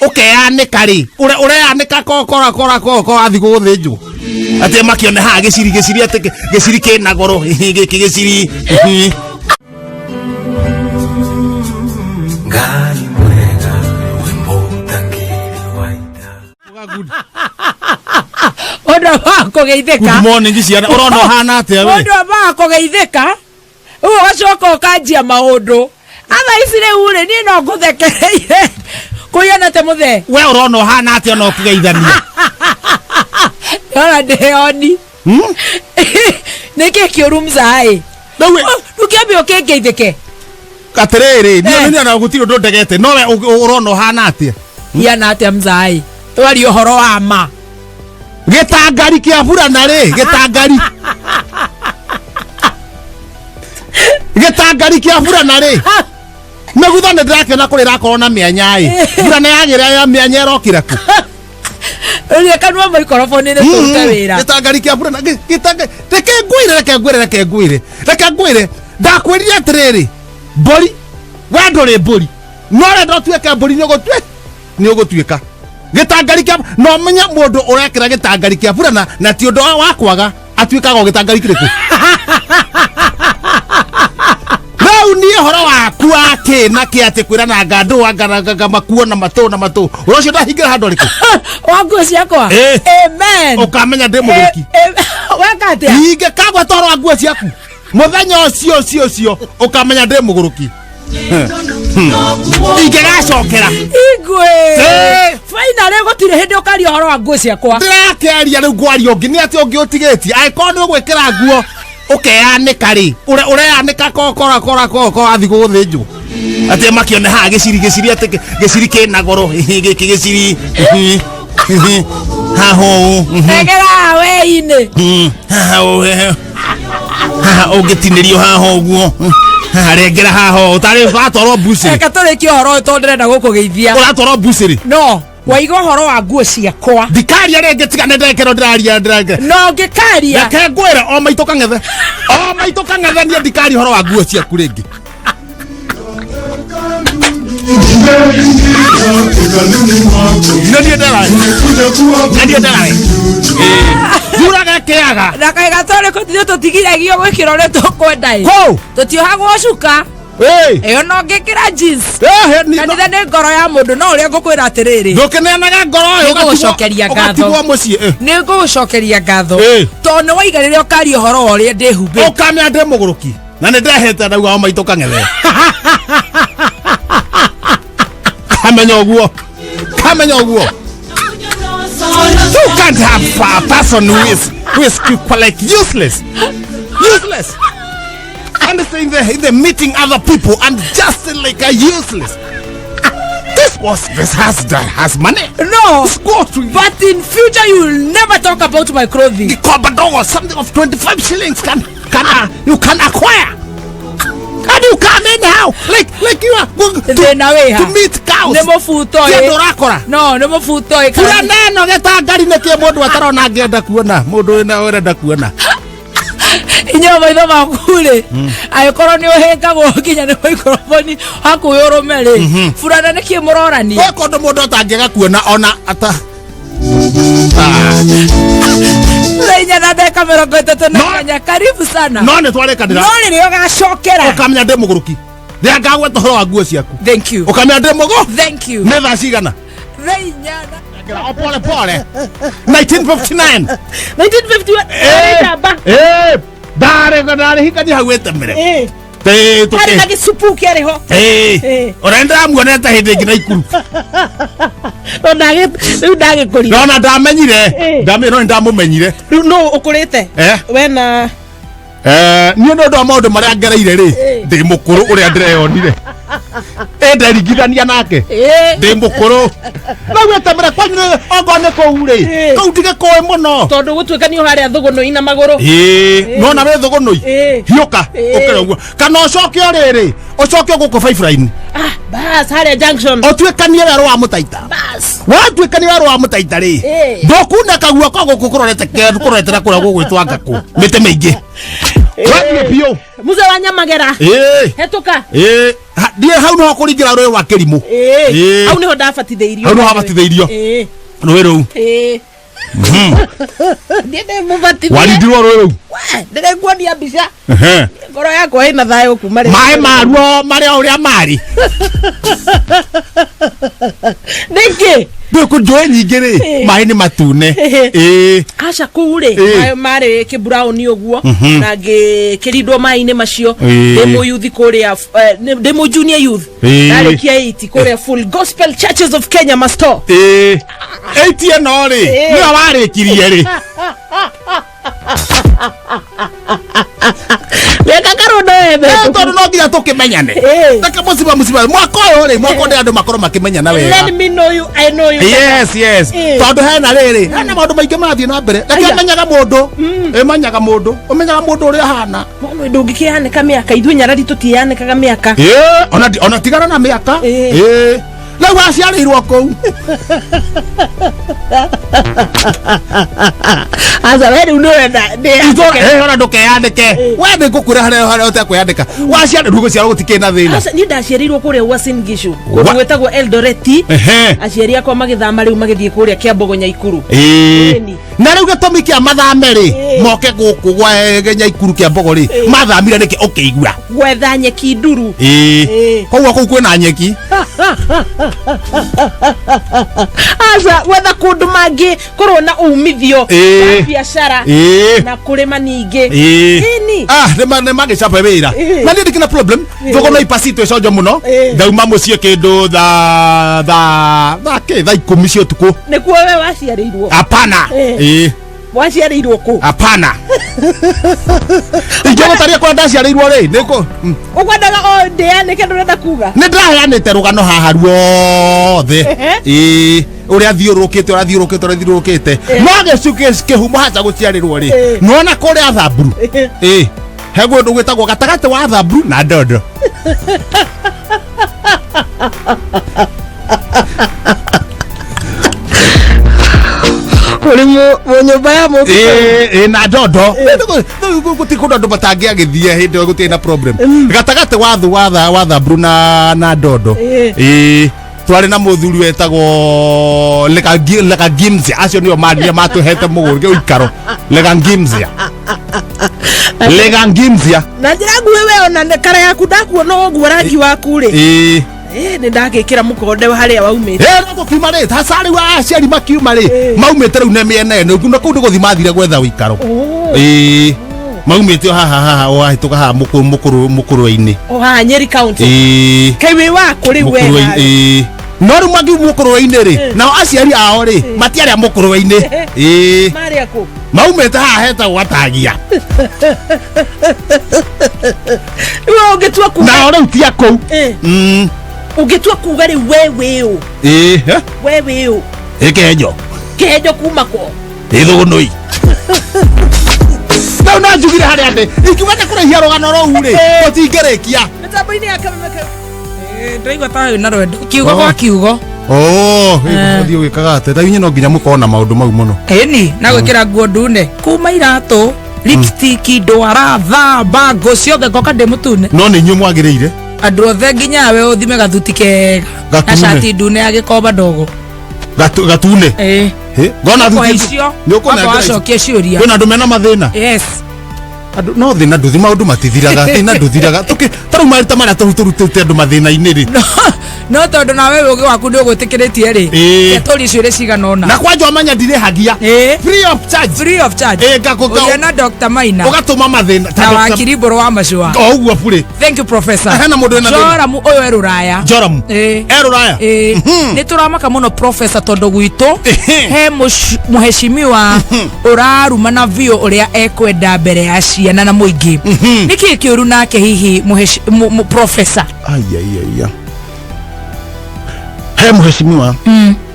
Ũkeyanĩka rĩ, ũreyanĩka kokora kora koko wathiĩ gũthĩnjwo. Atĩ makĩone haha gĩciri gĩciri atĩ gĩciri kĩna goro gĩkĩ gĩciri. Ngai mwega wĩ mũtangĩri wa ita. Ũndũ wa kũgeithĩka. Good morning ciana, ũrona ũhana atĩa we? Ũndũ wa kũgeithĩka rĩu ũgacoka ũkanjia maũndũ atha ici rĩu rĩ niĩ no ngũthekereire kũiana te mũthee. We ũrona ũhana atĩa ona ũkĩgeithania? Ndona ndĩoni. Nĩkĩ kĩũru mzaĩ? Rĩu Ndũkĩambe ũkĩngeithĩke. Atĩrĩrĩ, niĩ Eh. niĩ ona gũtirĩ ũndũ ndegete, no we ũrona ũhana atĩa? Iana atĩa mzaĩ? Twaria ũhoro wa ma. Gĩtangari kĩa burana rĩ, gĩtangari. Gĩtangari kĩa burana rĩ. Mĩgutha nĩ ndĩrakĩona kũrĩ ĩrakorwo na mĩanya ĩ. Burana yagĩra ya mĩanya ĩrokĩra kũ? Rĩrĩa kanua maikoroboni nĩ tũrute wĩra. Gĩtangari kĩa burana gĩtangari reke ngwĩre reke ngwĩre reke ngwĩre reke ngwĩre ndakwĩrire atĩrĩrĩ mbũri we ndũrĩ mbũri no ũrenda ũtuĩke mbũri nĩ ũgũtuĩka nĩ ũgũtuĩka gĩtangari kĩa no ũmenye mũndũ ũrekĩra gĩtangari kĩa burana na ti ũndũ wa kwaga atuĩkaga o gĩtangari kĩrĩkũ. Rĩu niĩ ũhoro waku wa kĩ na kĩ atĩ kwĩrana anga ndũ anga makuo na matũ na matũ ũhoro ũcio ndahingĩra handũ arĩkũ? Wa nguo ciakwa. Eh. Amen. Ũkamenya ndĩ mũgũrũki. Eh, eh, weka atĩa? Ingĩkagweta ũhoro wa nguo ciaku mũthenya ũcio ũcio ũcio ũkamenya ndĩ mũgũrũki ingĩgacokera. Igwe. Eh. Finally gũtirĩ hĩndĩ ũkaria ũhoro wa nguo ciakwa. Ndĩrakĩaria rĩu ngwaria ũngĩ nĩ atĩ ũngĩ ũtigĩtie angĩkorwo nĩ ũgwĩkĩra nguo ũkeyanĩka rĩ, ũreyanĩka kokora kora koko wathiĩ gũthĩnjwo atĩ makĩone haha gĩciri gĩciri atĩ gĩciri kĩna goro gĩkĩ gĩciri haha ũũ. Egera wei-inĩ. Haha ũũ, hehe. Haha ũngĩtinĩrio haha ũguo haha rengera haha ũũ tarĩ ũratwarwo mbucĩrĩ. Reke tũrĩkie ũhoro ũyũ tondũ ndĩrenda gũkũgeithia. Ũratwarwo mbucĩrĩ. No waiga ũhoro wa nguo ciakwa. Ndikaria rĩngĩ tiga nĩ ndekero ndĩraria ndĩraria. No ngĩkaria. Reke ngwĩre o maitũ kang'ethe o maitũ kang'ethe niĩ ndikaria ũhoro wa nguo ciaku rĩngĩ. Nĩ niĩ ndaraĩ nĩ niĩ ndaraĩ yuraga kĩaga. Na kaĩ gatwarĩ kũtithio tũtigiragio gwĩkĩra ũrĩa tũkwenda ĩ. Kũ? Tũtiohagwo cuka. Ĩĩ. Ĩyo no ngĩkĩra jeans. Ĩhĩ, Kanitha nĩ ngoro ya mũndũ no ũrĩa ngũkwĩra atĩrĩrĩ. Ndũkĩneanaga ngoro ĩyo Nĩ ngũgũcokeria ngatho. ũgatigwo mũciĩ ĩ. Nĩ ngũgũcokeria ngatho. Ĩ. Tondũ nĩ waiga rĩrĩa ũkaria ũhoro wa ũrĩa ndĩhumbĩte. Ũkamenya ndĩ mũgũrũki na nĩ ndehete ndauga o maitũ kang'ethe kamenya ũguo kamenya ũguo. You can't have a person who is like useless useless and stay in the meeting other people and just like a useless. This was this has that has money. No. It's go to But in future you will never talk about my clothing. Gikomba dogo, something of 25 shillings can you can acquire. And you come anyhow like you are going Thĩna wĩ ha? to meet cows. Nĩ mũbuto Ti ĩ. andũ ũrakora. No, nĩ mũbuto ĩ. Bura neno gĩtangari nĩkĩ mũndũ atarona angĩenda kuona mũndũ wĩna ũrenda kuona. Inyuĩ maitho maku rĩ angĩkorwo nĩ ũhĩngagwo nginya nĩ maikoroboni hakuhĩ ũrũme rĩ burana nĩkĩ mũrorania? Gwĩ kũndũ mũndũ atangĩaga kuona ona ata. 4:38. No. Karibu sana. No nĩ twarĩkanĩra. No rĩrĩa ũgacokera ũkamenya ndĩ mũgũrũki rĩrĩa ngagweta ũhoro wa nguo ciaku. Thank you. Ũkamenya ndĩ mũgũ. Thank you. Nĩ thaa cigana? Thaa 4 na O pole pole 1959. 1951 Eh. njamba. Eh, ndarĩ ndarĩ hikania hau ĩtemere. Eh. Ĩĩ, harĩ na gĩcupu kĩarĩ ho. Ĩĩ. Eh. Ũrĩa ndĩramuonete hĩndĩ ĩngĩ na ikuru. No rĩu ndagĩkũrire. Nona ndamenyire. Eh. Ndamenyire no nĩndamũmenyire. Rĩu nũ ũkũrĩte? Eh. We na Eh, niĩ nĩ ũndũ wa maũndũ marĩa ngereire rĩ ndĩ mũkũrũ ũrĩa ndĩreyonire ĩ nderingithania nake. Eh. Ndĩ mũkũrũ rĩu ĩtemere kwanyu ongorwo nĩ kũu rĩ. Eh. Kũu ndigĩkũĩ mũno. Tondũ gũtuĩka nĩ harĩa thũgũnũi na magũrũ. Ĩĩ nona wĩ thũgũnũi. Eh. Hiũka. Eh. Ũkĩre ũguo kana ũcoke o rĩrĩ ũcoke gũkũ Five Line. Ah, bas harĩa junction. Ũtuĩkanie werũ wa mũtaita. Bas. Watuĩkania werũ wa mũtaita rĩ Eh. ndũkuneka guoko gũkũ kũrorete kũrorete na kũrĩa gũgwĩtwo ngakũ mĩtĩ mĩingĩ wathiĩ biũ. Muze wa Nyamagera. Ĩĩ. Hetũka. Ĩĩ. Ndiĩ hau nĩho kũringĩra rũĩ rwa kĩrimũ. Ĩĩ. Ĩĩ. Hau nĩho ndabatithĩirio. Hau nĩho wabatithĩirio. Ĩĩ. Rũĩ rũu. Ĩĩ. Niĩ ndĩ mũbatithie. Warindirwo rũĩ rũu. We, ndĩrekuonia mbica. Ehe. Ngoro yakwa ĩna thayũ kuma rĩu. Maĩ maruo marĩ o ũrĩa marĩ. Nĩkĩ? Ndũĩ kũ njũĩ nyingĩ rĩ, Ĩĩ. maĩ nĩ matune. Ĩĩ. Ĩĩ. Aca kũu rĩ, Ĩĩ. maĩ marĩ kĩburaũni ũguo na ngĩkĩrindwo maĩ-inĩ macio. Ĩĩ. Ndĩ mũyuthi kũrĩa ndĩ mũ junior youth. Ĩĩ. Ndarĩkia 8 kũrĩa Full Gospel Churches of Kenya Masto. Ĩĩ. Eight ĩno rĩ, Ĩĩ. nĩyo warĩkirie rĩ. Mĩaka karondo wethe. Eh, tondũ no nginya tũkĩmenyane. Ĩĩ. Reke mũciba mũciba. Mwaka ũyũ rĩ, mwaka ũyũ ndĩrenda andũ makorwo makĩmenyana wega. Let me know you, I know you. Yes, yes. Ĩĩ. Tondũ hena rĩrĩ, hena maũndũ maingĩ marathiĩ na mbere. Reke Aya. menyaga mũndũ. Ĩmenyaga mũndũ. Ũmenyaga mũndũ ũrĩa ahana. Mwana ndũngĩkĩanĩka mĩaka ithuĩ nyarari tũtianĩkaga mĩaka. Ĩĩ, ona tigana na mĩaka. Ĩĩ. Ĩĩ. Rĩu aciarĩirwo kũu. Aca we rĩu nĩũrenda ndĩyandĩke. Ona ndũkeyandĩke. We nĩ ngũkwĩra harĩa harĩa ũtekwĩyandĩka. Waciarĩrwo gũciarwo gũtikĩrĩ na thĩna. Aca niĩ ndaciarĩirwo kũrĩa Uasin Gishu kũndũ Wa- gwĩtagwo Eldoret. Ehe. Aciari akwa magĩthama rĩu magĩthiĩ kũrĩa Kĩambogo Nyaikuru. Ĩĩ. Ĩni. Na rĩu gĩtũmi kĩa mathame rĩ, Ĩĩ. moke gũkũ gwa Nyaikuru kĩa Mbogo rĩ, mathamire nĩkĩ ũkĩigua? Gwetha nyeki nduru. Ĩĩ. Ĩĩ. Koguo kũu kwĩna nyeki. Aca gwetha kũndũ mangĩkorwo na umithio Ĩĩ. wa biacara Ĩĩ. na kũrĩma ningĩ. Ĩĩ. Ĩni. Ah, nĩ magĩcaba wĩra. Ĩĩ. Na niĩ ndikĩna problem. Thũgũ no ipacitwo iconjo mũno. Ĩĩ. Ndauma mũciĩ kĩndũ thaa thaa thaa kĩ thaa 10 cia ũtukũ. Nĩkuo we waciarĩirwo. Hapana. Ĩĩ. Ĩĩ. Waciarĩirwo kũ? Hapana. Ingĩgũtaria kũrĩa ndaciarĩirwo rĩ, nĩkũ? Ũkwendaga o ndĩyanĩke ndũrenda kuga? Nĩ ndĩraheanĩte rũgano haha ruothe. Ehe. Ĩĩ. Ũrĩa thiũrũrũkĩte, ũrĩa thiũrũrũkĩte, ũrĩa thiũrũrũkĩte. No kĩhumo haca gũciarĩrwo rĩ, Ĩĩ. nĩwona kũrĩa Thamburu. Ĩĩ. Ĩĩ. He kũndũ gwĩtagwo gatagatĩ wa Thamburu na Ndondo. Ũrĩ mũnyũmba ya mũndũ. Ĩĩ, ĩĩ, na Ndondo. Gũtirĩ kũndũ andũ matangĩagĩthiĩ hĩndĩ ĩyo gũtirĩ na problem. Gatagatĩ wa thu wa tha wa Thamburu na Ndondo. Ĩĩ. Ĩĩ. Twarĩ na mũthuri wetagwo Lekagimzia. Acio nĩo matũhete mũgũrũ ũikaro. Lekagimzia. Lekagimzia. Na njĩra nguhĩ we ona kara yaku ndakuona ũguo rangi waku rĩ. Ĩĩ. Ĩĩ nĩ ndagĩkĩra mũkonde harĩa waumĩte. Ĩĩ, no tũkiuma rĩ, hasa rĩu aciari makiuma rĩ, Ĩĩ. maumĩte rĩu na mĩena ĩno, na kũu nĩ gũthiĩ mathire gwetha ũikaro. Oh. Ĩĩ. Maumĩte o haha haha o wahĩtũka haha mũkũrwe-inĩ. O haha Nyeri County. Ĩĩ. Kaĩ wĩ wakũ rĩu we Mũkũrwe-inĩ, nawe? ĩĩ. No rĩu mangiuma mũkũrwe-inĩ rĩ, nao aciari ao rĩ, matiarĩ a mũkũrwe-inĩ. Ĩĩ. Marĩ akũ? Maumĩte haha hetagwo Gatagia. Rĩu we ũngĩtua kuga. Nao rĩu ti a kũu. Ĩĩ. Ũngĩtua kuga rĩu we wĩ ũ? Ĩĩ. Eh? We wĩ ũ? Ĩ Kĩhenjo. Kĩhenjo kuma kũ? Ĩ Thũgũnũi. Rĩu no njugire harĩa ndĩ. Ingiuga nĩ kũrĩhia rũgano rũu rĩ, tũtingĩrĩkia. Mĩtambo-inĩ ya Kameme Ndĩraigua ta wĩ na rwendo kiugo Oh. gwa kiugo. Oh, ũthiĩ ũgĩkaga atĩ ta inyuĩ no nginya mũkorwo na maũndũ mau mũno. Ĩni na gwĩkĩra nguo ndune kuma iratũ lipstick ndwara thaa bango ciothe ngoka ndĩ mũtune. No nĩ inyuĩ mwagĩrĩire. Andũ othe nginya we ũthime gathuti kega na Gatune. cati ndune ya gĩkomba ndogo. Gatune. Ĩĩ. Hĩ, ngona Kwa thuti. icio Nĩ ũkũnengera wamba icio. wacokia ciũria. Kwĩna andũ mena mathĩna. Yes. Andũ no thĩna nduthi maũndũ matithiraga, thĩna nduthiraga. Tũkĩ ta rĩu maruta marĩa tũrutĩte andũ mathĩna-inĩ rĩ. No tondũ nawe ũgĩ waku nĩ ũgwĩtĩkĩrĩtie rĩ. Ĩĩ. Tũrie ciũria cigana ũna. Na kwanja ũmenya ndirĩhagia. Ĩĩ. Free of charge. Free of charge. Ĩĩ, Ũria na Dr. Maina. Ũgatũma mathĩna. Ta Na Dr. wakiri Mbũrũ wa Macũa. O ũguo burĩ. Thank you professor. Hena mũndũ wĩna thĩna. Joramu ũyũ e rũraya. Joramu. Ĩĩ. E rũraya. Ĩĩ. Nĩ tũramaka mũno professor tondũ gwitũ Ehe. he mũheshimiwa ũrarumana biũ ũrĩa ekwenda mbere ya ciana na mũingĩ. Nĩkĩ kĩũru nake hihi professor? Ai ai ai. He mũheshimiwa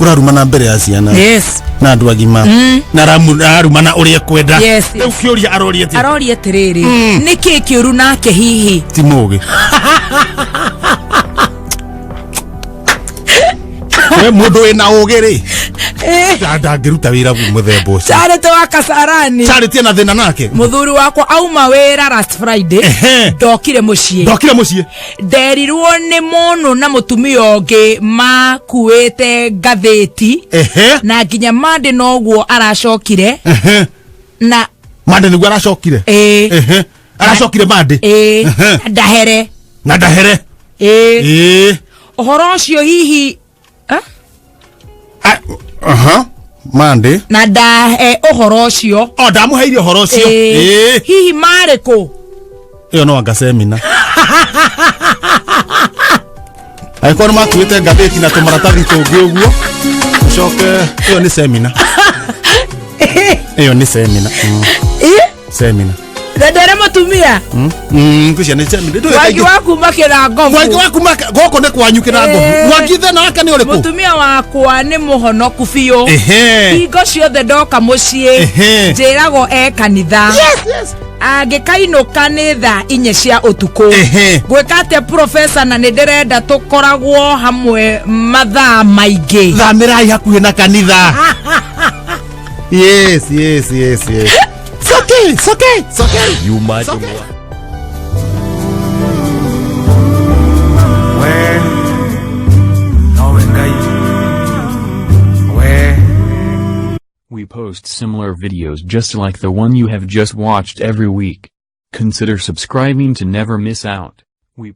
ũrarumana mbere ya ciana. Yes. Na andũ agima. Na ararumana ũrĩa ekwenda. Yes, Rĩu kĩũria aroria atĩa? Aroria atĩrĩrĩ, nĩkĩ kĩũru nake hihi? Ti mũgĩ. We mũndũ wĩna ũgĩ rĩ. Ndangĩruta wĩra mũthemba ũcio. Charity wa Kasarani. Charity ena thĩna nake. Muthuri wakwa auma wĩra last Friday. Ehe. Ndokire mũciĩ. Ndokire mũciĩ. Nderirwo nĩ mũnũ na mũtumia ũngĩ makuĩte ngathĩti. Ehe. Na nginya Monday noguo aracokire. Ehe. Na Mande nĩguo aracokire. Ĩĩ. Ehe. Aracokire mande. Ĩĩ. Ehe. Na ndahere. Na ndahere. Ĩĩ. Ĩĩ. Ũhoro ũcio hihi eh? Aha. Mande. Na ndahe ũhoro ũcio. O ndamũheire ũhoro ũcio. Ĩĩ. Ĩĩ. Hihi marĩ kũ? Ĩyo no anga semina. Angĩkorwo nĩ makuĩte ngathĩti na tũmaratathi tũngĩ ũguo, ũcoke ĩyo nĩ semina. Ĩyo nĩ semina. Ĩĩ. Semina. Na ndere mũtumia. Ngwĩciria nĩ semina. Mwangi wa kuma kĩrangobu. Mwangi wa kuma gũkũ nĩ kwanyu kĩrangobu. Ĩĩ. Mwangi thĩna wake nĩ ũrĩkũ? Mũtumia wakwa nĩ mũhonoku biũ. Ehe. Hingo ciothe ndoka mũciĩ Ehe. njĩragwo e kanitha. Yes, yes. Angĩkainũka nĩ thaa 4 cia ũtukũ. Ehe. Gwĩka atĩa profesa, na nĩ ndĩrenda tũkoragwo hamwe mathaa maingĩ. Thamĩrai hakuhĩ na kanitha. Yes, yes, yes, yes. It's okay, it's okay, it's okay. Yuma It's okay. We nowe Ngai we. We post similar videos just like the one you have just watched every week. Consider subscribing to never miss out. We